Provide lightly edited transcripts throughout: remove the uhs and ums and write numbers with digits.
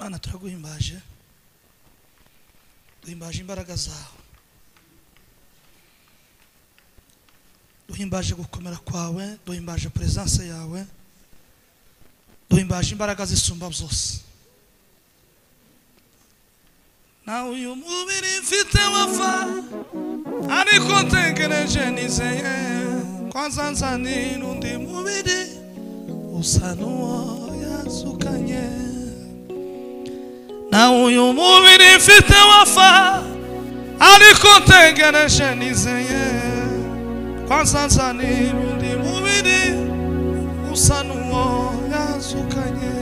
Mana turaguhimbaje, duhimbaje imbaraga zawe, duhimbaje gukomera kwawe, duhimbaje presence yawe, duhimbaje imbaraga zisumba zose. Na uyu mubiri mfite wafa ariko ntegereje nizeye kwanza nzanira undi mubiri usa n'uwo yazukanye. Na uyu mubiri mfite wafa ariko ntegereje nizeye kwanza nzanira undi mubiri usa n'uwo yazukanye.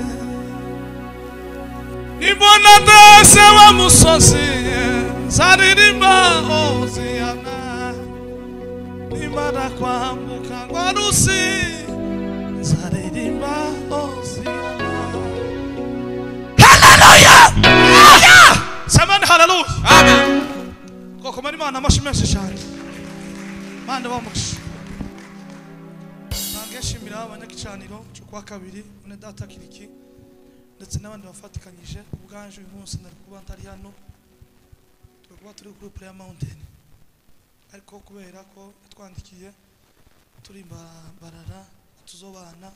Nimbona dase wa musozi nzaririmba Hosiana, nimara kwambuka rwa rusi nzaririmba Hosiana. Haleluya! Samani haleluya! Amen. Twakomera Imana amashyi menshi cyane. Mana bamugisha. Nange nshimira abanyagicaniro cyo kwa kabiri une data kiriki ndetse n'abandi bafatikanyije. Ubwanje uyu munsi nari kuba ntari hano, turi kuba turi kuri Prayer Mountain, ariko kubera ko yatwandikiye turi barara tuzobana,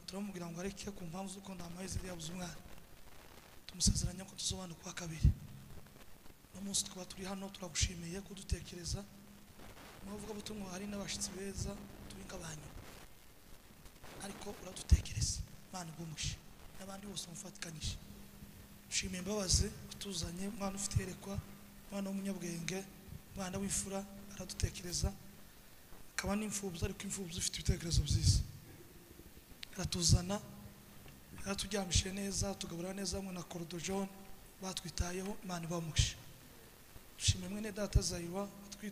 turamubwira ngo areke ku mpamvu z'uko nta mahezi yabuze umwana, tumusezeranya ko tuzobana kwa kabiri. No munsi tukaba turi hano, turagushimiye kudutekereza. Muvuga butumwa hari n'abashitsi beza turi nk'abanyu, ariko uradutekereza. Mana igumushe n'abandi bose mufatikanyije. Ushimiye imbabazi utuzanye, umwana ufite yerekwa, umwana w'umunyabwenge, umwana w'imfura, aradutekereza akaba n'imfubyi, ariko imfubyi ifite ibitekerezo byiza. Aratuzana, yaraturyamishije neza, tugabura neza hamwe na Cordo John, batwitayeho. Imana ibamugishe. Dushimiye mwene data Zayiwa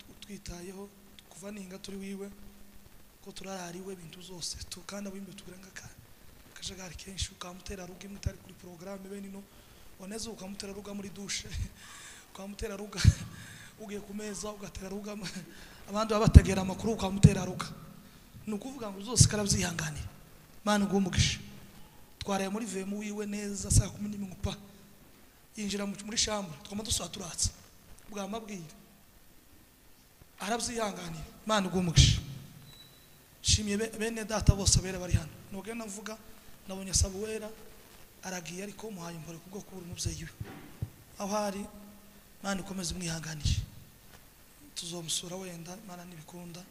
utwitayeho kuva ninga turi wiwe, ko turarariwe ibintu zose tukanda wimbe tukurenga kandi akajagari kenshi, ukamutera ruga imwe itari kuri programme bene ino waneze, ukamutera ruga muri douche, ukamutera ruga ugiye ku meza, ugatera ruga abandi babategera amakuru, ukamutera ruga. Ni ukuvuga ngo zose karabyihanganira. Mana ugumugishe. Twaraye muri VM wiwe neza saa 11 pa yinjira muri chambre, twama dusura turatsa bwa mabwira, arabyihanganira. Mana ugumugishe. Shimiye bene data bose abera bari hano. Nubwo navuga nabonye Sabuwera aragiye, ariko muhaye impore kubwo kubura umubyeyi we aho ari. Mana ikomeze umwihanganishe, tuzomusura wenda Mana nibikunda,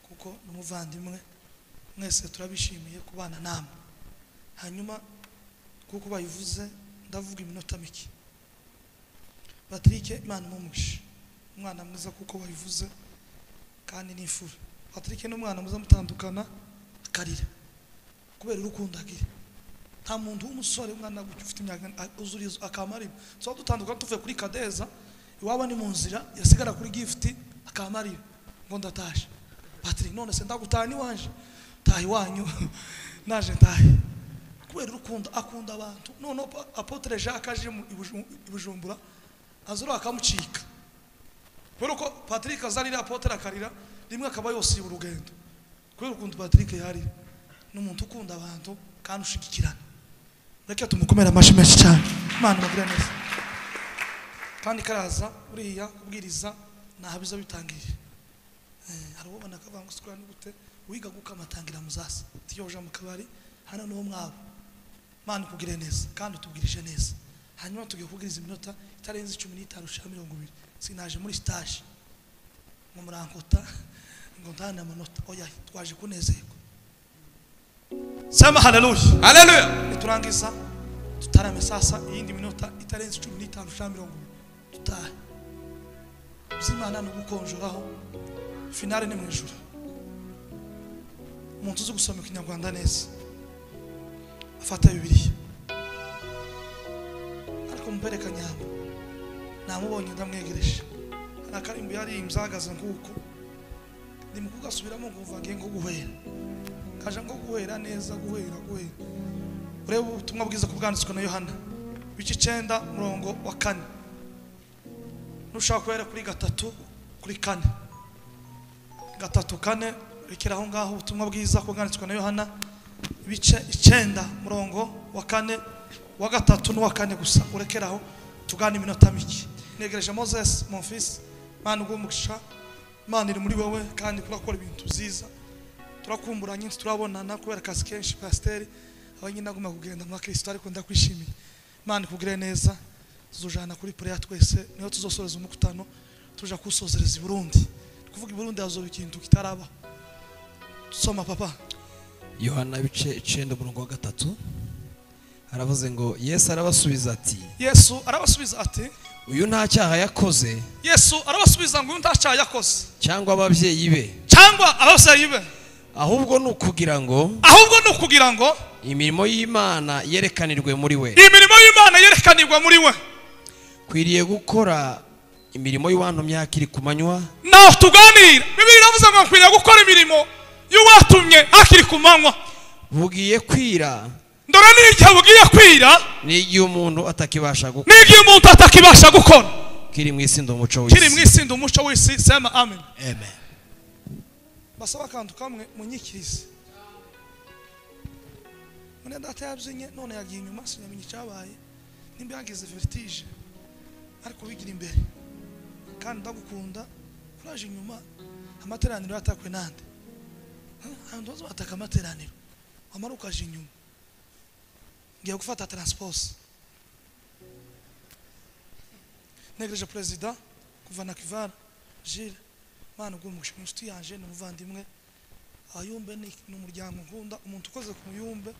kuko n'umuvandimwe. Mwese turabishimiye kubana namwe. Hanyuma kuko bayivuze ndavuga iminota mike. Patrick, Imana imumugishe, umwana mwiza kuko bayivuze kandi n'imfura. Patrick ni umwana mwiza, mutandukana akarira kubera urukundo agira. Nta muntu w'umusore umwana ufite imyaka uzurizo akamarira. So dutandukana tuvuye kuri Kadeza, iwabo ni mu nzira, yasigara kuri gift akamarira ngo ndatashe. Patrick, none se ndagutaha niwanje? Taha iwanyu naje ntahe. Kubera urukundo akunda abantu. None Apotre Jacques aje i Bujumbura azura akamucika. Kubera ko Patrick azarira Apotre akarira rimwe akaba yose urugendo. Kubera ukuntu Patrick yari n'umuntu ukunda abantu kandi ushigikirana. Reka tumukomera amashyi menshi cyane. Imana imugire neza. Kandi karaza uriya kubwiriza nahabiza bitangiye. Hari ubona akavuga ngo sikura nigute wiga gukamatangira muzasa. Tiyoja mu kabari hano niho mwabo. Imana ikugire neza kandi utubwirije neza. Hanyuma tugiye kubwiriza iminota itarenze 15 cyangwa 20. Sinaje muri stage ngo murankota ngo ntane amanota. Oya, twaje kunezerwa. Sema haleluya. Haleluya. Niturangiza tutarame sasa iyindi minota itarenze 15 cyangwa 20 tutahe. Imana no gukonjoraho finale ni mu ijuru. Umuntu uzi gusoma ikinyarwanda neza afata Bibiliya, ariko mbereka nyamba namubonye ndamwegereje. Hari akarimbo yari imzagaze nkuko ndi mukugasubiramo ngo ngiye ngo guhera kaje ngo guhera neza guhera guhera. Urebe ubutumwa bwiza kubwanditswe na Yohana ibice 9 murongo wa 4, nushaka guhera kuri 3 kuri 4 3 4, rekera aho ngaho. Ubutumwa bwiza kubwanditswe na Yohana ibice 9 murongo wa 4 wa gatatu n'uwa kane gusa, urekeraho tugane iminota mike. Negereje Moses mon fils, Mana uguhe umugisha, Imana iri muri wowe kandi kurakora ibintu byiza. Turakumbura nyinshi turabonana kubera akazi kenshi pasiteri aho nyine aguma kugenda mu Kristo, ariko ndakwishimiye. Imana ikugire neza, tuzojana kuri prayer twese, niho tuzosoreza umukutano tuja kusozereza i Burundi. Kuvuga i Burundi hazoba ikintu kitaraba. Soma papa. Yohana ibice 9 umurongo wa 3 aravuze ngo Yesu arabasubiza ati, Yesu arabasubiza ati, uyu nta cyaha yakoze. Yesu arabasubiza ngo uyu nta cyaha yakoze cyangwa ababyeyi be, cyangwa ababyeyi be, ahubwo ni ukugira ngo, ahubwo ni ukugira ngo imirimo y'Imana yerekanirwe muri we. Imirimo y'Imana yerekanirwa muri we. Kwiriye gukora imirimo y'uwantumye hakiri ku manywa. Naho tuganira, Bibiliya iravuze ngo nkwiriye gukora imirimo y'uwatumye hakiri ku manywa. Bugiye kwira. Ndora n'igihe bugiye kwira, n'igihe umuntu atakibasha gukora. N'igihe umuntu atakibasha gukora. Kiri mu isi ndi umuco w'isi. Kiri mu isi ndi umuco w'isi. Sema amen. Amen. Basaba akantu kamwe munyikirize. Mune data yabyinye none yagiye inyuma sinamenye icyabaye. Nimba yagize vertige ariko bigira imbere. Kandi ndagukunda kuraje inyuma amateraniro yatakwe nande. Abantu bazo bataka amateraniro. Amaruka aje inyuma. Ngiye gufata transport. Negereje president kuva na Kivara Gilles, Mana uguhe umugisha, inshuti yanje ni umuvandimwe. Ayumbe ni umuryango nkunda, umuntu ukoze ku muyumbe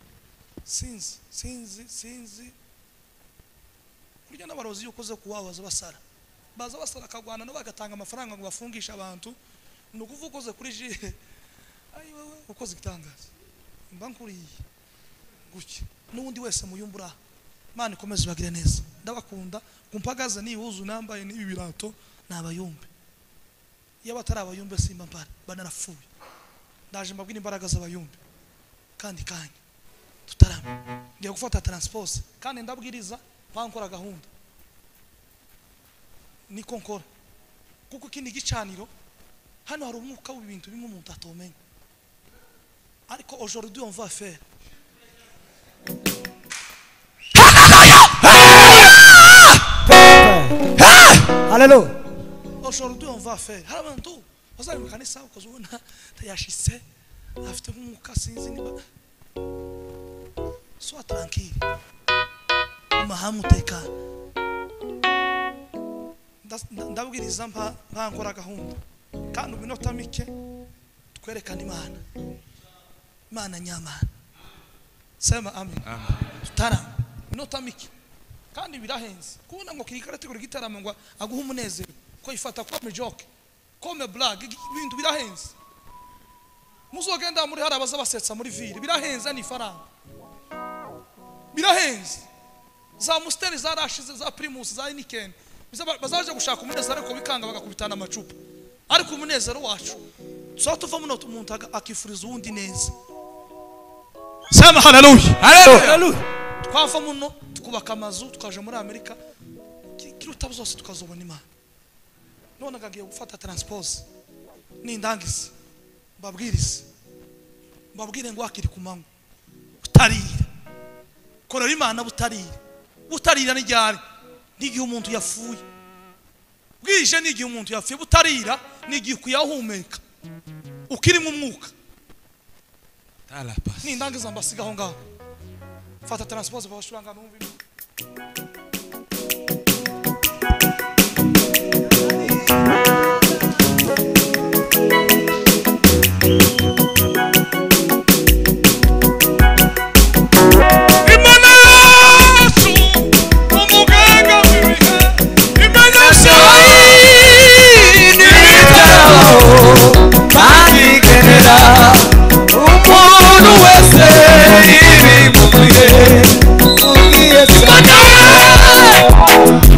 sinzi sinzi sinzi. Burya n'abarozi iyo ukoze ku wabo baza basara, baza basara akagwana no bagatanga amafaranga ngo bafungishe abantu. Ni ukuvuga ukoze kuri Gilles, ayi wewe ukoze igitangaza, mba nkuriye gutya n'undi wese muyumbura. Mana ikomeze ibagire neza, ndabakunda. Kumpagaze nihuzu nambaye n'ibi birato nabayumbe. Iyo batari abayumbe simba mpari banarapfuye. Ndaje mbabwira imbaraga z'abayumbe kandi kanya tutarame. Ngiye gufata transport kandi ndabwiriza bankora gahunda niko nkora, kuko ikindi gicaniro hano hari umwuka w'ibintu bimwe umuntu atomenya, ariko aujourd'hui on va faire. Hallelujah. Aujourd'hui on va faire. Hari abantu bazari mu kanisa ukazubona tayashitse afite nk'umwuka sinzi niba. Sois tranquille. Mahamuteka. Ndabwiriza mpa nkora gahunda kandi iminota mike twerekana Imana. Imana nyamana. Sema amen. Tutara iminota mike kandi birahenze kubona ngo kirikarategura gitaramo ngo aguhe umunezero ko ifata comme joke comme blague, ibintu birahenze. Muzogenda muri hari abaza basetsa muri ville, birahenze ni faranga, birahenze. Za Musteri zarashize, za Primus, za Heineken, bazaje gushaka umunezero ariko bikanga bagakubitana amacupa. Ariko umunezero wacu tuba tuva muno umuntu akifuriza uwundi neza. Sema haleluya. Haleluya. Twava muno tukubaka amazu tukaje muri Amerika kiruta byose tukazobona Imana. None akagiye gufata transport nindangiza mbabwirize, mbabwire ngo akiri ku manywa butarira, korera Imana butarira. Butarira ni ryari? N'igihe umuntu yapfuye. Bwije n'igihe umuntu yapfuye. Butarira n'igihe kuyahumeka ukiri mu mwuka. Nindangiza mbasiga aho ngaho. Fata transport babashuranga numva. Imana yacu umuganga w'ibihe, Imana yacu Bandigenera umuntu wese ibimubwiye.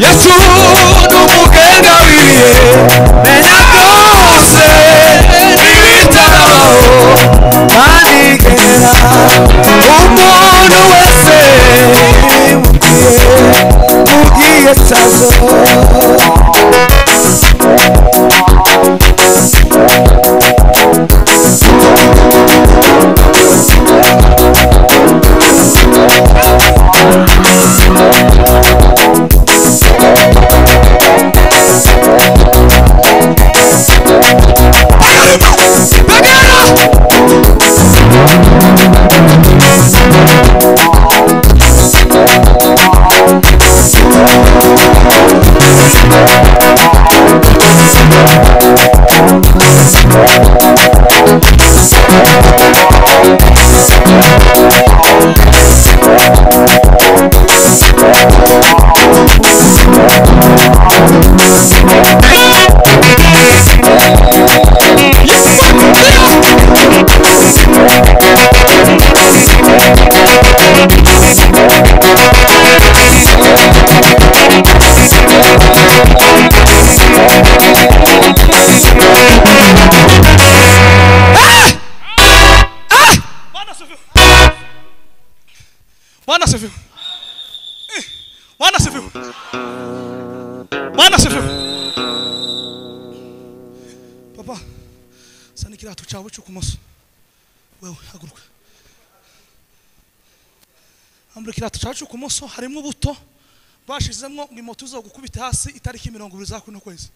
Yesu n'umugenga w'ibihe, menya byose ibitarabaho. Bandigenera umuntu wese ibimubwiye, mugiye cyazo. asifiwe. Bwana asifiwe. Papa, sana ikirato cyawe cyo kumoso. Wewe haguruka. Ambura ikirato cyawe cyo kumoso harimo ubuto bashizemwo ngo imoto zo gukubita hasi itariki 20 za kuno kwezi.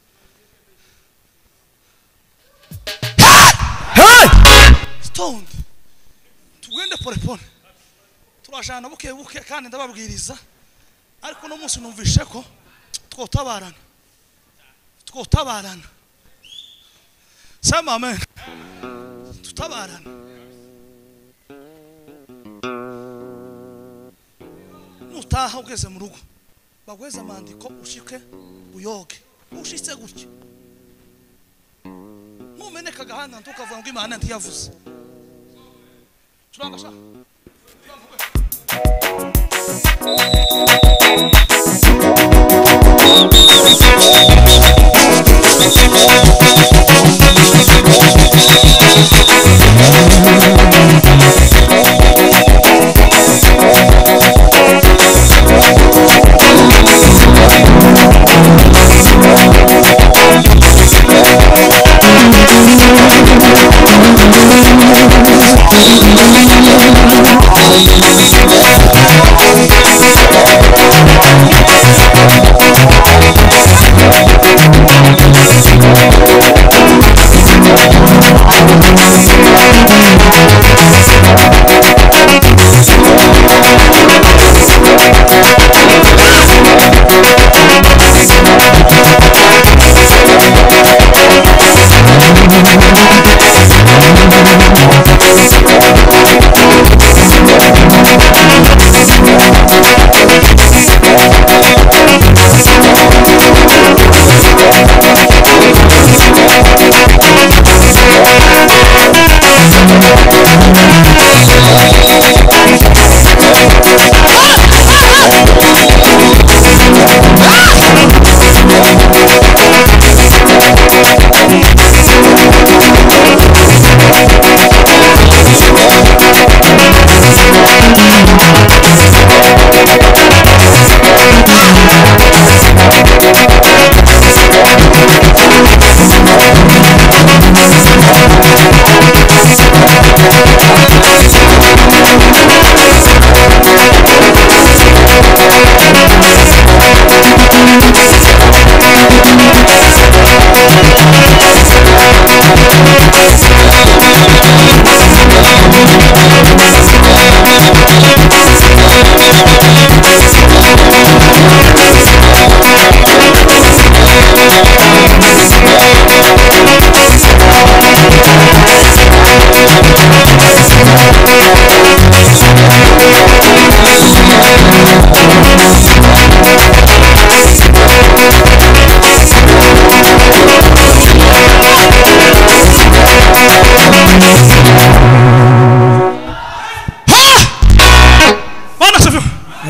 Hey! Stone. Tugende pole pole. Turajana buke buke kandi ndababwiriza. Ariko no munsi numvishe ko twotabarana. Twotabarana. Sema amen. Tutabarana. Nutaha ugeze mu rugo. Bagweza amandiko ushike uyoge. Ushitse gutya. Numeneka gahanga ntukavuga ngo Imana ntiyavuze. Turanga sha.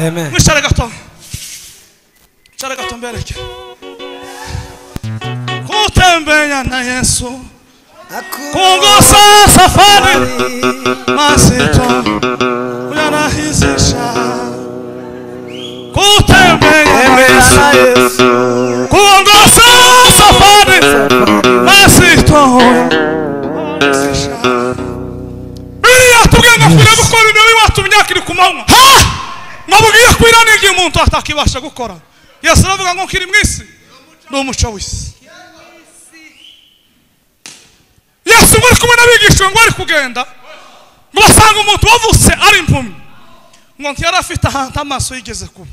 Amen. Kutembea na Yesu kungosa safari mazito uyarahisisha. Kutembea na Yesu kungosa safari mazito uyarahisisha. Biriya tugenda kure gukora ibyo watumye kiri kumanywa. Mwabugiye kwirana igihe umuntu atakibasha gukora. Yesu aravuga ngo kiri mwisi ni umuco w'isi. Yesu ngo ari kumwe n'abigishwa ngo ari kugenda ngo basanga umuntu wavutse ari impumyi ngo ntiyari afite ahantu amaso yigeze kuba.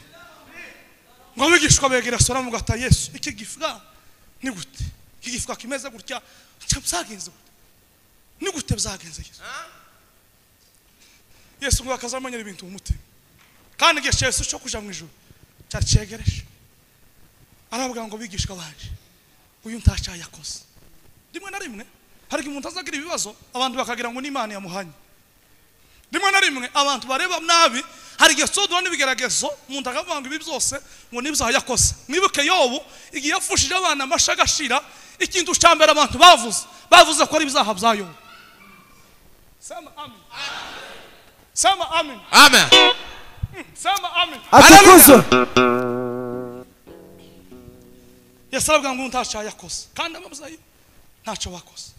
Ngo abigishwa begera Yesu baramuga ati Yesu iki gifuka ni gute? Iki gifuka kimeze gutya byagenze gute? Ni gute byagenze Yesu? Yesu ngo akazamenyera ibintu mu mutima. Kandi igihe Yesu cyo kuja mu ijuru cyari cyegereje. Aravuga ngo bigishwa banje uyu ntacyayakoze. Rimwe na rimwe hari umuntu azagira ibibazo abantu bakagira ngo n'Imana yamuhanye. Rimwe na rimwe abantu bareba nabi hari igihe sodora n'ibigeragezo umuntu akavuga ngo ibi byose ngo nibyo yakoze. Mwibuke Yobu igihe yafushije abana amashagashira ikintu cyambere abantu bavuze ko ari ibyaha bya Yobu. Sema amen. Sema amen. Amen. Sema amen. Atukuzwe. Yesu aravuga ngo ntacyo yakoze kandi amabuzayo ntacyo bakoze.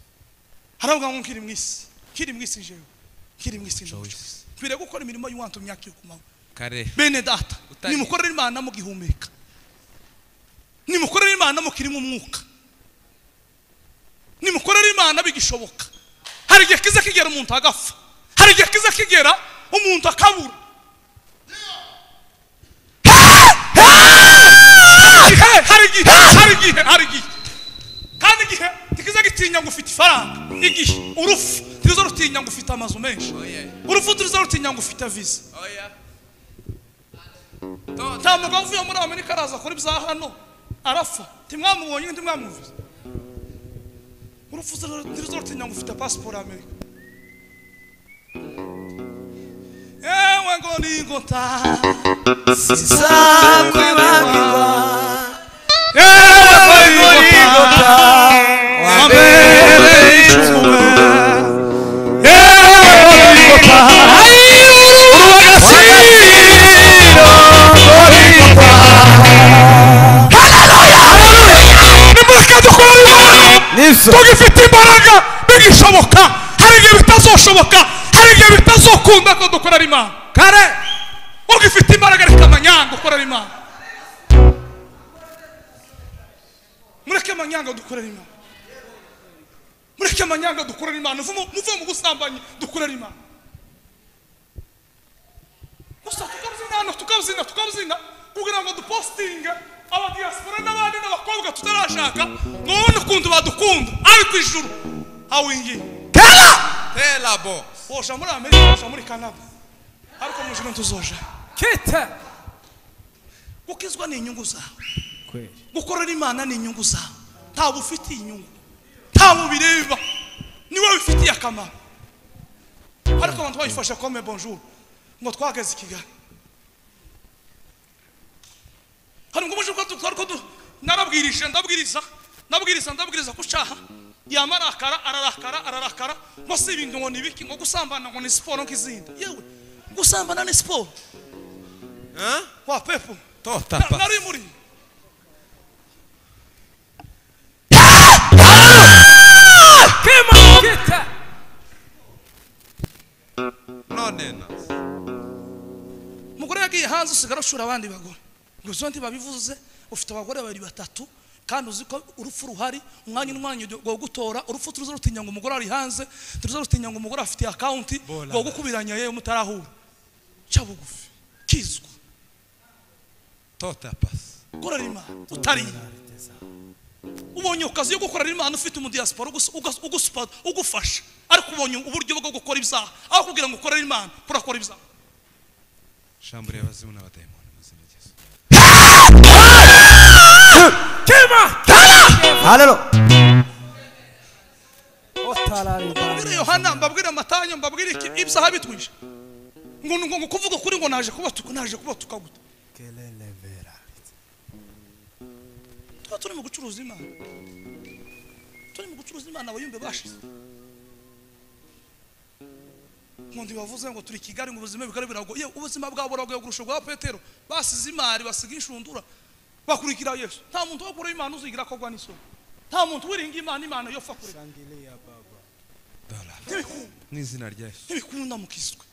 Aravuga ngo nkiri mwisi, nkiri mwisi jewe, nkiri mwisi jewe. Twire gukora imirimo y'uwantumye akiri ku manywa. Kare. Bene data, nimukorere Imana mugihumeka. Nimukorere Imana mukiri mu mwuka. Nimukorere Imana bigishoboka. Hari igihe kiza kigera umuntu agapfa. Hari igihe kiza kigera umuntu akabura. Hari igihe kandi igihe tikiza gitinya ngo ufite ifaranga. Igihe urufu tikiza rutinya ngo ufite amazu menshi. Urufu tikiza rutinya ngo ufite visa. Nta mugabo uvuye muri Amerika araza kuri bya hano arapfa. Ntimwamubonye ntimwamwumvise. Urufu tikiza rutinya ngo ufite pasiporo ya Amerika. Ewe ngo ningota sizakwibagirwa. Ewe ngo wambere icumu. Ewe ngota urw'agaciro ngorigota. Haleluya! Nimureke dukore Imana tugifite imbaraga bigishoboka. Hari igihe bitazoshoboka, hari igihe bitazokunda ko dukorera Imana. Kare ugifite imbaraga reka amanyanga ukorera Imana. Mureke amanyanga dukorera Imana. Mureke amanyanga dukorera Imana. Muve mu busambanyi dukorera Imana. Gusa tukabyina hano, tukabyina kugira ngo dupostinge abadiaspora n'abandi n'abakobwa tutarashaka ngo babone ukuntu badukunda, ariko ijuru awingiye. Tela bo. Woja muri Amerika, woja muri Canada, ariko mu ijuru ntuzoja. Kita. Gukizwa ni inyungu zawe. Gukorera Imana ni inyungu zawe. Ntawe ufitiye inyungu, ntawe ubireba, ni wowe bifitiye akamaro. Ariko abantu bayifashe comme bonjour ngo twageze i Kigali. Hari ngo muje ko narabwirije ndabwiriza kucaha yamarakara ararakara ngo si ibintu ngo nibiki ngo gusambana ngo ni siporo nk'izindi. Yewe gusambana ni siporo. Wa pepo tota pa nari muri Kema kita. None na mugore yagiye hanze usigara ushura abandi bagore ngo zo ntibabivuze ufite abagore babiri batatu kandi uzi ko urupfu ruhari umwanya n'umwanya wo gutora urupfu turuza rutinya ngo umugore ari hanze, turuza rutinya ngo umugore afite account ngo gukubiranya yewe mutarahura. Ca bugufi kizwa tota pas korera Imana utari ubonye okazi yo gukorera Imana ufite mu diaspora ugufasha, ariko ubonye uburyo bwo gukora ibyaha aho kugira ngo ukorere Imana kurakora ibyaha. Shambure abazimu n'abadayimoni mu izina rya Yesu. Kema. Haleluya. Mbabwire Yohana, mbabwire Matayo, mbabwire iki ibyaha bitwishe. Ngo kuvuga kuri ngo naje kubatuka gute. Tuba turi mu gucuruza Imana. Turi mu gucuruza Imana abayumbe bashize. Ngo ndibavuze ngo turi Kigali ngo ubuzima bikari biragoye. Ubuzima bwabo buragoye kurusha ubwa Petero. Basize imari, basiga inshundura, bakurikira Yesu. Nta muntu wo kure Imana uzigira kogwa n'isoni. Nta muntu wiringa Imana, Imana yopfa kure. Mu izina rya Yesu. Ntibikunda mukizwe.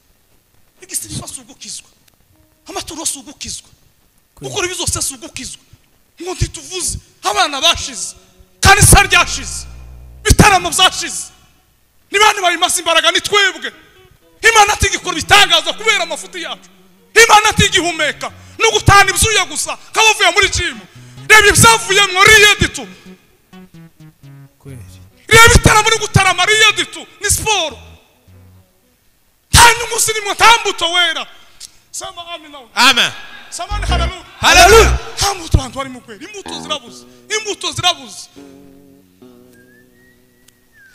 Igisirifa si ugukizwa. Amaturo si ugukizwa. Gukora ibizose si ugukizwa. Ngo ntituvuze abana bashize, kanisa ryashize, bitaramo byashize. Ni bande babimaze imbaraga? Ni twebwe. Imana atigikora ibitangaza kubera amafuti yacu. Imana atigihumeka no gutana ibyuya gusa kabavuye muri gym. Reba ibyavuye muri yeditu. Reba ibitaramo no gutarama yeditu ni siporo. Nta nyungu zirimo, nta mbuto wera. Sema amina. Amen. Sema haleluya. Haleluya. Nta mbuto abantu barimo kwera. Imbuto zirabuze. Imbuto zirabuze.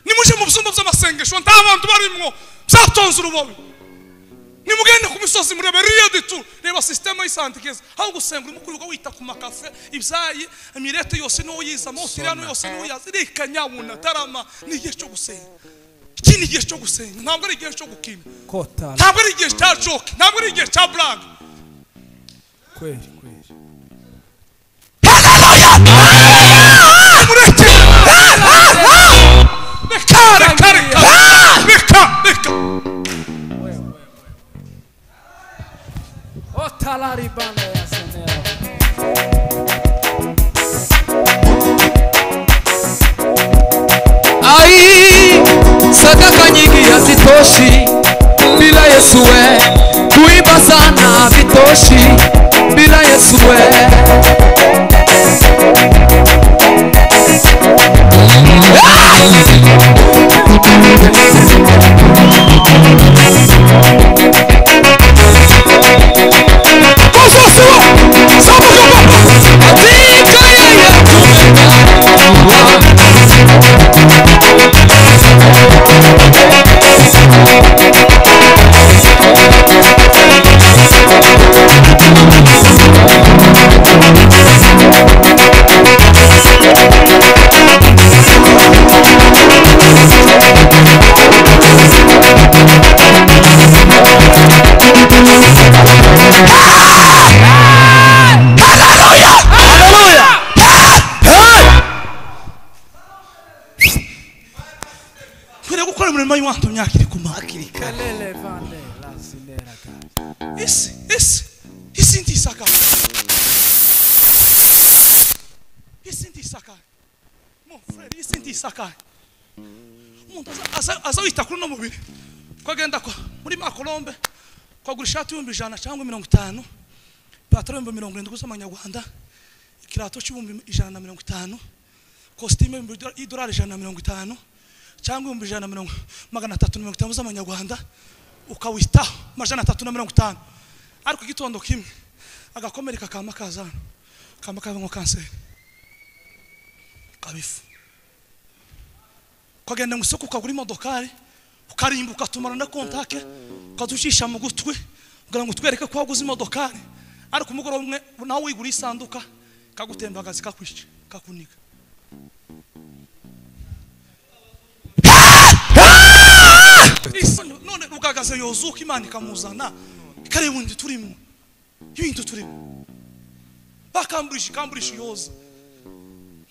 Nimuje mu byumba by'amasengesho nta bantu barimwo byatonze urubobi. Nimugende ku misozi murebe riyeditu, reba system y'isantikeza aho gusenga urimo kuruga wita ku makafe ibyayi imirete yose no yiza motirano yose no yazi reka nyabuna tarama. Ni igihe cyo gusenga. Iki ni igihe cyo gusenga, ntabwo ari igihe cyo gukina, ntabwo ari igihe cya joke, ntabwo ari igihe cya blague. Kweli kweli. Haleluya. Ai, sadaka nyingi hazitoshi bila Yesu we, kuimba sana havitoshi bila Yesu we. Katika yeye tumekuwa. Nkwiriye gukora umurimo w'Imana myakiri kuma. Isi, isi, isi ntisakaye. Isi ntisakaye. Mon frère, isi ntisakaye. Umuntu aza wita kuri no mubiri. Ko agenda ko muri Makolombe kwagura ishati 100 cyangwa 50, ipataro 70 z'amanyarwanda, ikirato cy'150, costume y'idolari 150 cyangwa 350 z'amanyarwanda, ukawitaho 350. Ariko igitondo kimwe agakomereka kama kazana kama kava kanseri kabifu. Ukagenda mu isoko ukagura imodokari, ukarimbuka tumara na kontake, ukadushisha mu gutwi kugira ngo twereke ko waguze imodokari, ariko umugoroba umwe nawe wigura isanduka kagutembagaza kakwica kakuniga. None rugagaze yozuka Imana ikamuzana ikareba undi turimo ibintu turimo bakamburisha ikamburisha yoza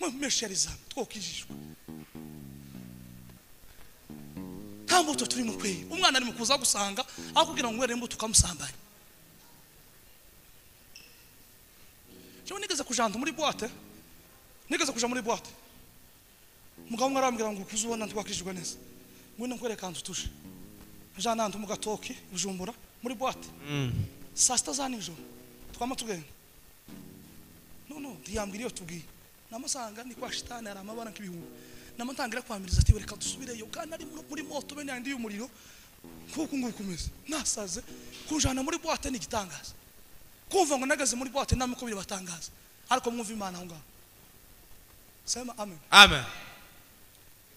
mwemesheriza twokijijwe nta mbuto turimo kwe. Umwana ari mu kuza gusanga aho kugira ngo mwere imbuto ukamusambanya. Cyo nigeze kujanta muri boîte, nigeze kuja muri boîte, mugabo umwe arambwira ngo kuzubona ntwakijijwe neza, ngwino nkwereka ahantu tuje. Jana ahantu mu gatoki Bujumbura muri boîte saa sita za nijoro twama tugenda. No ntiyambwira iyo tubwiye, namusanga ni kwa shitani hari amabara nk'ibihumbi. Namutangira kwamiriza ati reka dusubireyo, kandi ari muri moto bene yandi y'umuriro nkuko nguko kumeze nasaze. Kunjana muri boîte ni igitangaza, kumva ngo nagaze muri boîte namwe ko birabatangaza, ariko mwumva Imana aho ngaho. Sema amen. Amen.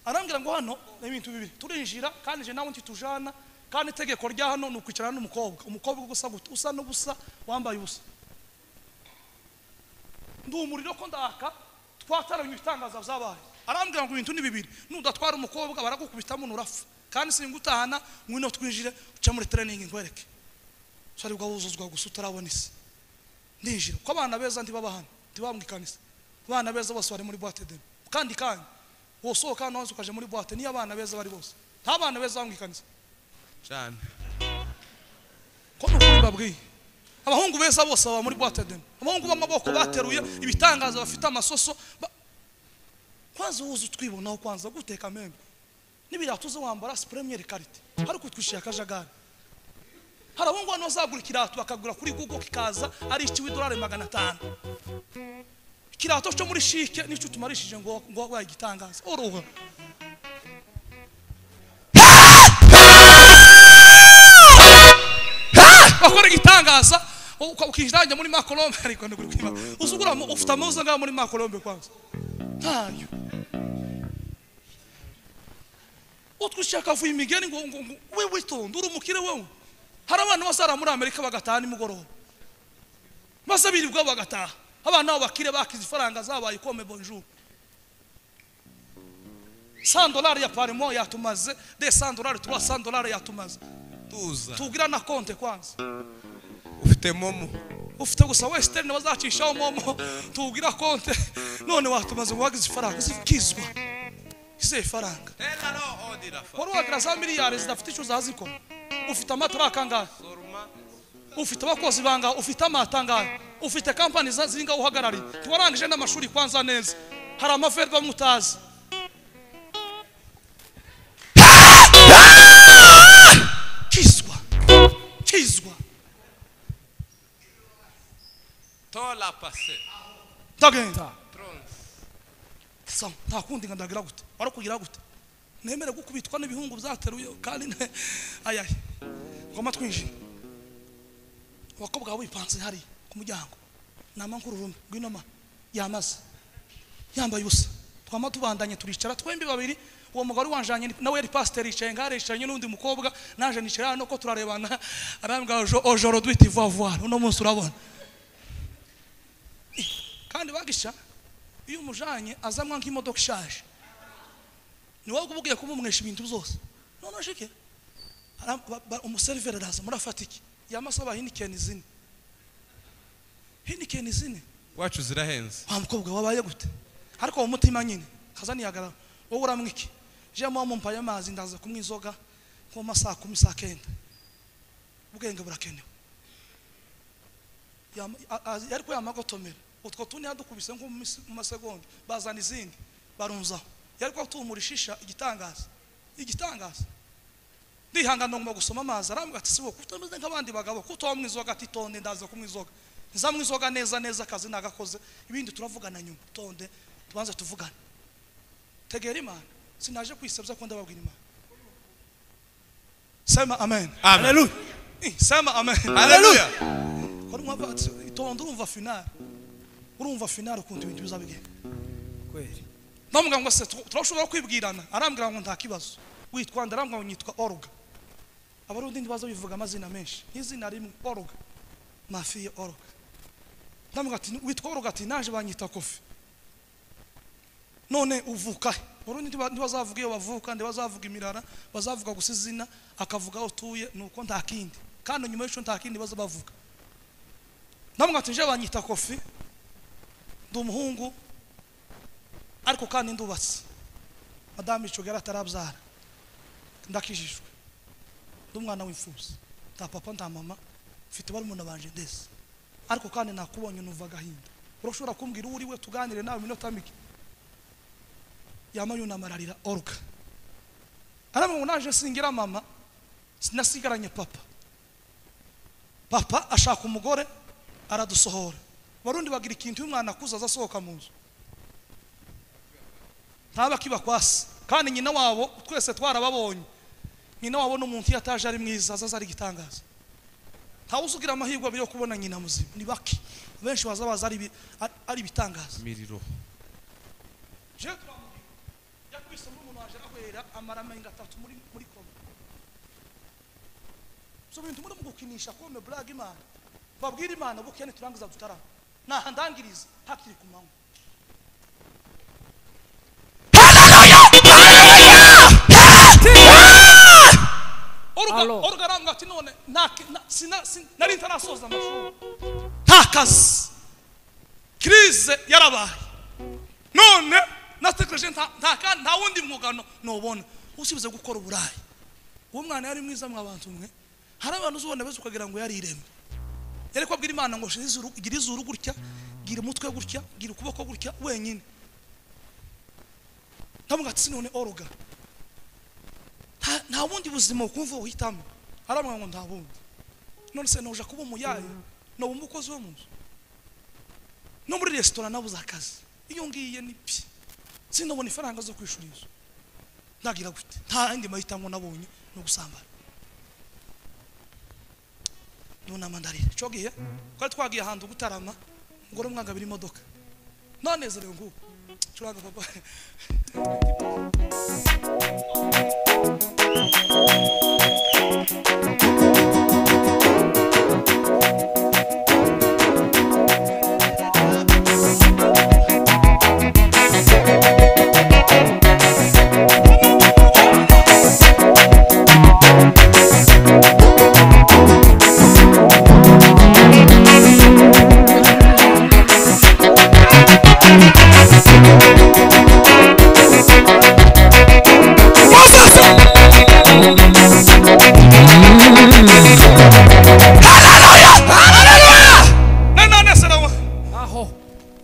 Arambwira ngo hano ni ibintu bibiri turinjira, kandi je nawe ntitujana, kandi itegeko rya hano ni ukwicarana n'umukobwa, umukobwa gusa guta usa n'ubusa wambaye ubusa. Ndi umuriro ko ndaka twataranye ibitangaza byabaye. Arambwira ngo ibintu ni bibiri, nudatwara umukobwa baragukubitamo nurapfa, kandi singutahana ngwino twinjire uca muri training nkwereke. Sari bwa wuzuzwa gusa utarabona isi. Ndinjira ko abana beza ntibaba hano, ntibaba mu ikanisa. Abana beza bose bari muri boîte de kandi kandi wosohoka hano hanze ukaje muri boîte niyo abana beza bari bose. Nta bana beza mu ikanisa cyane. Ko nukuri babwiye abahungu beza bose baba muri boîte de abahungu b'amaboko bateruye ibitangaza bafite amasoso kwanza uzi twibonaho kwanza guteka membe n'ibirato uze wambara première qualité ariko twishiye akajagari. Hari abahungu hano bazagura ikirato bakagura kuri Google kikaza ari icy'idolari 500. Ikirato cyo muri shike nicyo tumarishije ngo ngo wabaye igitangaza oroha. Bakora igitangaza ukinjira muri Makolombe, ariko ndugura kwima usugura ufite amazi ngaho muri Makolombe kwanza ntayo utwishaka vuye imigeni ngo ngo we witonde uri umukire wewe. Hari abantu bazara muri Amerika bagataha nimugoroba, maze birirwa bagataha. Abana babo bakire bakize ifaranga zabaye kome bonjour. $100 ya par mois yatumaze, $200 $300 yatumaze. Tuza tugira na konte kwanza ufite momo, ufite gusa western bazacishaho momo, tugira konte none watumaze ngo wagize ifaranga zikizwa ize ifaranga. Wari wagira za miliyari zidafite icyo zazikora. Ufite amataraka angahe? Ufite abakozi bangahe? Ufite amata angahe? Ufite company zinga uhagarariye. Ntiwarangije n'amashuri kwanza neza. Hari amaverbe mutazi. Kizwa. Kizwa. Tola passé. Ndagenda. Sa nta kundi ngandagira gute. Warakugira gute? Nemere gukubitwa n'ibihungu byateruye kandi ayaye. Ngoma twinjira. Abakobwa bipanze hari ku muryango. Nama nkururume ngwino ma yamaze. Yambaye ubusa. Twama tubandanye turicara twembi babiri. Uwo mugore wanjanye nawe yari pasteur yicaye ngare yicaranye n'undi mukobwa naje nicara hano ko turarebana arambwa aujourd'hui tu vas voir uno munsi urabona. Kandi bagisha iyo umujanye azamwa nk'imodoka ishaje. Ni wowe ubugiye kumumwesha ibintu byose. None shike umuserveur araza murafata iki yamasaba hinikeni zine. Hinikeni zine wacu zirahenze. Wa mukobwa wabaye gute? Ariko mu mutima nyine kazaniyagara wowe uramwiki. Je mwa mumpaye amazi ndaza kumwe inzoga nko masaha 10 saa 9. Ubwenge burakenewe. Yariko yamagotomera utwo tuni hadukubise nko mu masegonda bazana izindi barunzaho. Yariko atumurishisha igitangaza. Igitangaza. Ndihangana ngomba gusoma amazi arambwa ati sibo kutameze nk'abandi bagabo kutomwe inzoga ati tonde ndaza kumwe inzoga. Nzamwe inzoga neza neza akazi nagakoze ibindi turavugana nyuma tonde tubanze tuvugane. Tegera Imana sinaje kwisabza ko ndababwira Imana. Sema amen. Hallelujah. Sema amen. Hallelujah. Ko mwava tonde urumva final. Urumva final ukuntu ibintu bizabigenda. Kweli. Ndamubwira ngo se turashobora kwibwirana arambwira ngo nta kibazo. Witwa ndarambwa ngo nyitwa Olga. Abarundi ndibaza bivuga amazina menshi. Izina rimwe Olga. Mafia Olga. Ndamubwira ati witwa Olga ati naje banyita Kofi. None uvuka Burundi ntibazavuga iyo bavuka ntibazavuga imirara bazavuga gusa izina akavuga aho utuye nuko nta kindi kandi nyuma y'icyo nta kindi baza bavuga. Ndamubwira ati nje banyita Kofi ndi umuhungu ariko kandi ndubatse. Madame ico gara atarabyara ndakijijwe ndi umwana w'imfubyi nta papa nta mama mfite barumuna banje ndese ariko kandi nakubonye numva agahinda. Urashobora kumbwira uri we tuganire nawe minota mike. Yama yunamararira Olga. Aramwe naje singira mama sinasigaranye papa. Papa ashaka umugore aradusohora. Barundi bagira ikintu umwana akuza azasohoka mu nzu. Ntaba kiba kwasi kandi nyina wabo twese twarababonye. Nyina wabo n'umuntu yataje ari mwiza azaza ari gitangaza. Ntawuzugira amahirwe abiri yo kubona nyina muzima ni baki. Benshi bazabaza ari bitangaza. Miriro. Je yakubise umuntu waje arahwera amara amenga atatu muri koma. So bintu muri mugukinisha kome blague Imana. Babwira Imana bukene turangiza dutarama. Naha ndangiriza hakiri ku manywa. Hallelujah! Hallelujah! Olga arambwira ati none nari ntarasoza amashuri. Nta kazi. Crise yarabaye. None natekereje nta wundi mwugano nobona usibuze gukora uburayi. Uwo mwana yari mwiza mwabantu mwe. Hari abantu uzubona bese ukagira ngo yari ireme. Yari kwabwira Imana ngo shira gira izuru gutya, gira umutwe gutya, gira ukuboko gutya wenyine. Ndamuga ati none Olga. Nta wundi buzima ukumva uhitamo. Aramwa ngo nta bundi. None se noja kuba umuyaye no umukozi wo munzu. No muri restaurant nabuze akazi. Iyo ngiye ni pi. Sinabona ifaranga zo kwishura inzu. Ndagira gute? Nta indi mahitamo nabonye no gusambana. Nunama ndarira. Cyo gihe twari twagiye ahantu gutarama ngoro mwangabira imodoka. Nanezerewe nguko. Curanga papa. Moses!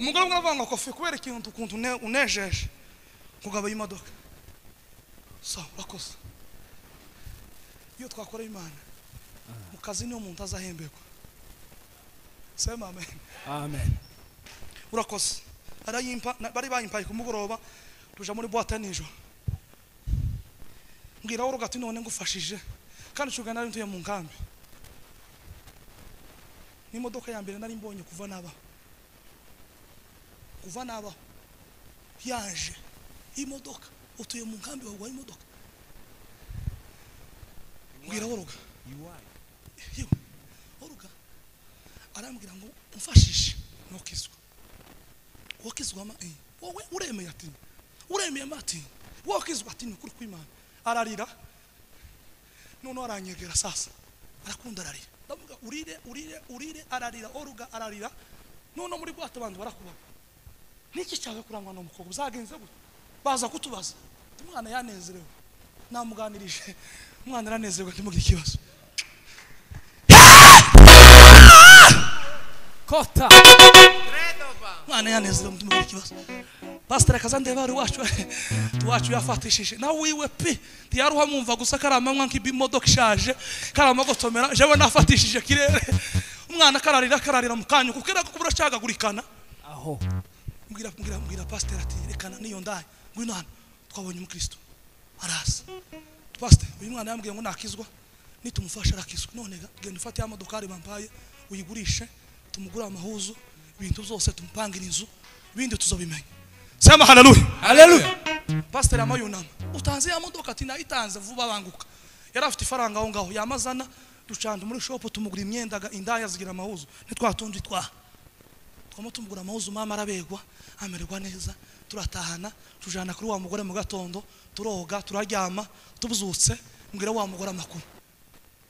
Umugore umwe aravuga ngo Kofi kubera ikintu ukuntu unejeje kugaba imodoka. So urakoze. Iyo twakoreye Imana mu kazi niyo umuntu azahemberwa. Sema amen. Amen. Urakoze. Arayimpa bari bayimpaye ku mugoroba tuja muri boîte nijoro. Mbwira wowe ugati none ngufashije kandi shuga nari ntuye mu nkambi. N'imodoka ya mbere nari mbonye kuva nabaho. Kuva nabaho yaje imodoka utuye mu nkambi wagwa imodoka. Mbwira wowe uga. Yewe oruga arambwira ngo umfashishe nokizwa. Wakizwa ma wowe uremeye ati uremeye mati wakizwa ati ni ukuri kw'Imana. Ararira none aranyegera sasa arakunda ararira ndavuga urire urire urire ararira oruga ararira none muri bwato abantu barakuba niki cyawe kurangwa no mukobwa uzagenze gute baza kutubaza umwana yanezerewe namuganirije umwana aranezerwa ntimugire ikibazo. Kota mwana yanezerewe ntimugire ikibazo. Pastor akazandeba ari wacu wacu yafatishije nawe wiwe pe ntiyaruha mwumva gusa karamanywa nk'ibimodoka ishaje karamagotomera jewe nafatishije kirere umwana kararira kararira mukanyu kuko era kubura cyagagurikana aho. Mbwira mbwira mbwira pastor ati rekana niyo ndaye ngwino hano twabonye umukristo araza. Pastor uyu mwana yambwiye ngo nakizwa nitumufasha arakizwa none genda ufate ya modokari bampaye uyigurishe tumugura amahuzo ibintu byose tumupangira inzu ibindi tuzobimenya. Sema haleluya. Haleluya. Pastor amayunama utanze ya modoka ati nayitanze vuba banguka. Yari afite ifaranga aho ngaho yamazana ducanda muri shop tumugura imyenda indaya zigira amahuzo ntitwatunze twa twamo tumugura amahuzo mama arabegwa amererwa neza turatahana tujana kuri wa mugore mu gatondo turoga turaryama tubuzutse mbwira wa mugore amakuru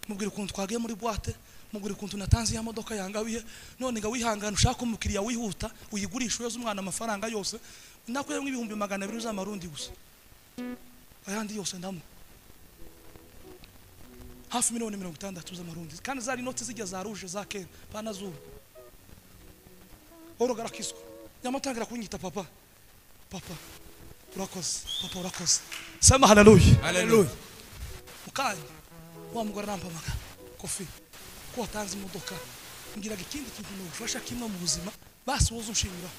mubwira ukuntu twagiye muri boîte mubwira ukuntu natanze ya modoka yangabiye none ga wihangana ushaka umukiriya wihuta uyigurisha uyoze umwana amafaranga yose nakuyemo 200,000 z'amarundi gusa ayandi yose ndamu hafi 60,000,000 z'amarundi kandi zari noti zijya za rouge za kera pana zuba. Oroga rakiswa nyamutangira kunyita papa papa urakoze papa urakoze. Sema haleluya. Haleluya. Mukanya wa mugore arampamagara Kofi ko watanze imodoka ngiraga ikindi kintu nogufasha kimwe mu buzima basi woze unshimira.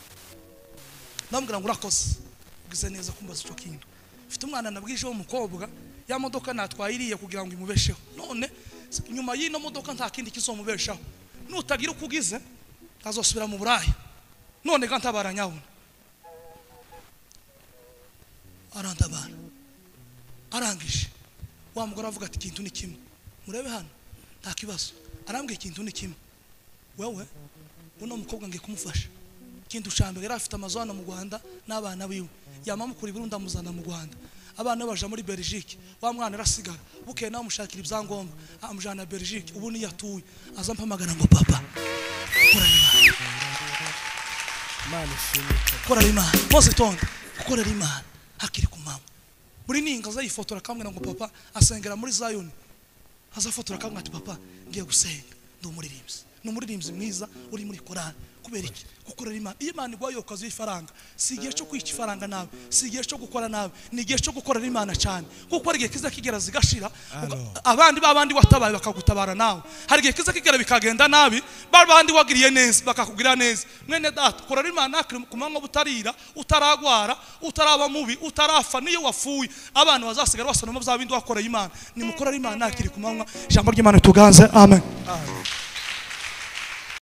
Ndamubwira ngo urakoze ugize neza kumbaza ico kintu. Mfite umwana nabwije w'umukobwa ya modoka natwayiriye kugira ngo imubesheho none nyuma y'ino modoka nta kindi kizomubeshaho nutagira uko ugize azosubira mu Buraya none ga ntabara nyabona. Arantabara arangije wa mugore avuga ati ikintu ni kimwe murebe hano nta kibazo. Arambwiye ikintu ni kimwe wewe uno mukobwa ngiye kumufasha ikintu cambere yari afite amazu hano mu Rwanda n'abana biwe yamamukura i Burundi amuzana mu Rwanda abana baje muri Belgique wa mwana arasigara bukeye nawe amushakira ibyangombwa amujana Belgique ubu niyo atuye aza mpamagara ngo papa Imana ishimwe korera Imana mose tonde gukorera Imana hakiri ku mama buri ninga azayifotora kamwe ngo papa asengera muri Zion azafotora kamwe ati papa ngiye gusenga ndi umuririmbyi ni umuririmbyi mwiza uri muri korali kubera iki gukorera Imana. Iyo Imana iguhaye okazi y'ifaranga si igihe cyo kwica ifaranga nawe si igihe cyo gukora nawe ni igihe cyo gukorera Imana cyane kuko hari igihe kiza kigera zigashira abandi babandi watabaye bakagutabara nawe hari igihe kiza kigera bikagenda nabi babandi wagiriye neza bakakugira neza. Mwene data korera Imana ku manywa butarira utaragwara utaraba mubi utarafa niyo wafuye abantu bazasigara basana mu bya bindi wakoreye Imana. Nimukorera Imana akiri ku manywa. Ijambo ry'Imana tuganze. Amen. Amen.